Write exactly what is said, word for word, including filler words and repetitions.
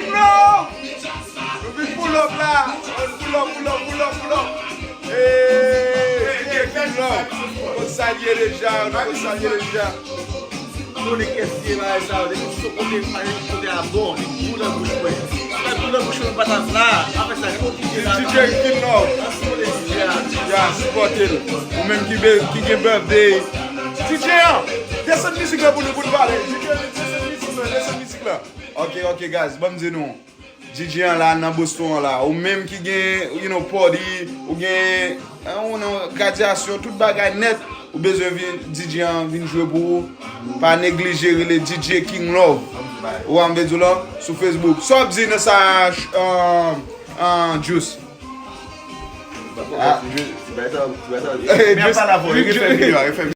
Non! Nou vin pull up la! Pull up, pull up, pull up, pull up! Hey, hey, pull up! Nou konn sa l ye deja, nou konn sa l ye deja. Konnen kès ki ye bagay sa yo, depi sou kote pa gen kote a bon, li gou nan bouch mwen. Si pa gou nan bouch mwen, m pa t ap la. Apre sa, gade yon DJ la. DJ King Love. An sou DJ a. Ya, sipòte l. Ou menm ki, be- ki gen birthday. DJ an, desann mizik la pou nou, pou nou pale. DJ, desann mizik la, desann mizik la. Ok, ok, guys, ban m di nou. DJ an la nan Boston an la. Ou menm ki gen, you know, party, ou gen, eh, ou nan gradyasyon, tout bagay nèt, ou bezwen vin, DJ an vin jwe pou ou. Pa neglije rele DJ King Love. Ou an vle di w la, sou Facebook. Sa w ap di nan sa, um, um, Juice? Ah. Ti bay sa, ti bay sa. Eh, Juice, Juice,